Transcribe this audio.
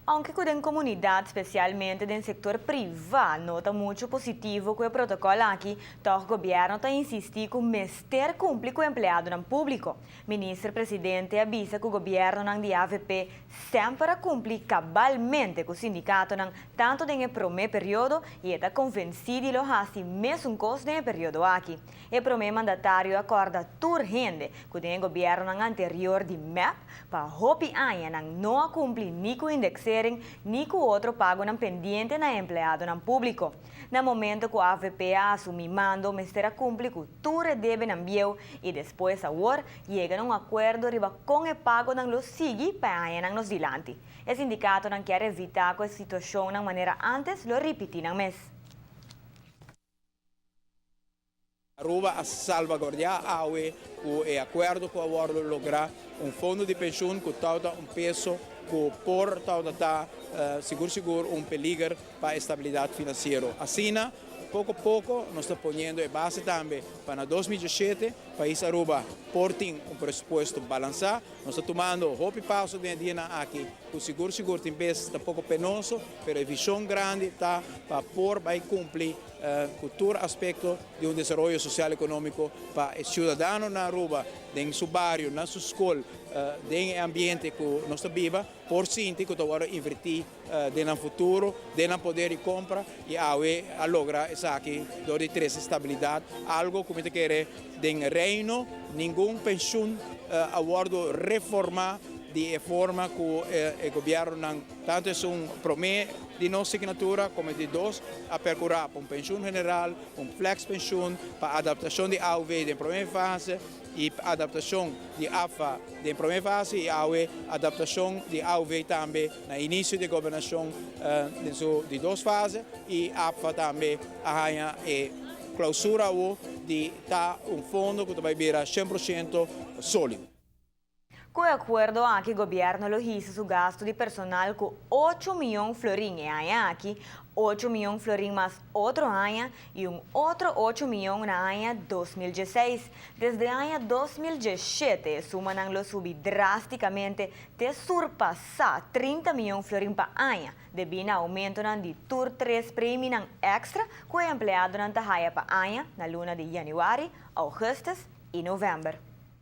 Aunke cu den comunidad, specialmente den sector priva, no ta mucho positivo cu e protocol aki, toch gobierno ta insisti cu mester cumpli cu empleadonan publico. Minister Presidente a bisa cu gobiernonan di avp semper a cumpli cabalmente cu sindicatonan tanto den e prome periodo y e ta convenci di lo haci mesun cos den e periodo aki. E prome mandatario a corda tur hende cu den e gobiernonan anterior di mep pa hopi aña nan no a cumpli ni cu indexering ni cu otro pagonan pendiente na empleadonan publico. Na momento cu avp a asumi mando mester a cumpli cu tur e debenan bieu y despues awor yega na un acuerdo riba con e pagonan lo sigui pa e añanan nos dilanti. E sindicatonan kier evita cu e situacionnan manera antes lo ripiti nan mes. Aruba a salvaguardiá awe ku e akuerdo ku a wòrdu lográ un fondo di penshun ku tabata un peso ku por tabata ta sigur sigur un peliger pa e stabilidat finansiero. Asina, poko poko nos ta poniendo e base tambe pa na 2017 pais Aruba por tin un presupuesto balansá. Nos ta tumando hopi paso den e dianan aki ku sigur sigur tin bes ta poko penoso, pero e vishon grandi ta pa por bai kumpli ku tur aspekto di un desaroyo sosial ekonómiko pa e siudadano na Aruba, den su bario, na su skol, den e ambiente ku nos ta biba, por sinti ku ta wòrdu invertí den nan futuro, den nan poder di kompra i awe a logra esaki dor di trese stabilidat, algo ku mi ta kere den Reino ningun penshun a wòrdu reformá di e forma ku e gobièrnunan, tantu esun promé di nos signatura komo e di dos, a perkurá pa un penshun general, un flex penshun, pa adaptashon di AOV den promé fase i adaptashon di AFA den promé fase i awe adaptashon di AOV tambe na inisio di gobernashon den su di dos fase i APFA tambe a haña e klausura awo di ta un fondo ku ta bai bira 100% sólido. Cu e acuerdo aki gobierno lo hisa su gasto di personal cu ocho miyon florin e aña aki, ocho miyon florin mas otro aña y un otro ocho miyon na aña 2016. Desde aña 2017 e sumanan lo subi drasticamente te surpasa 30 miyon florin pa aña, debi na aumentonan di tur tres preminan extra cu e empleadonan ta haya pa aña na luna di januari, augustus y november.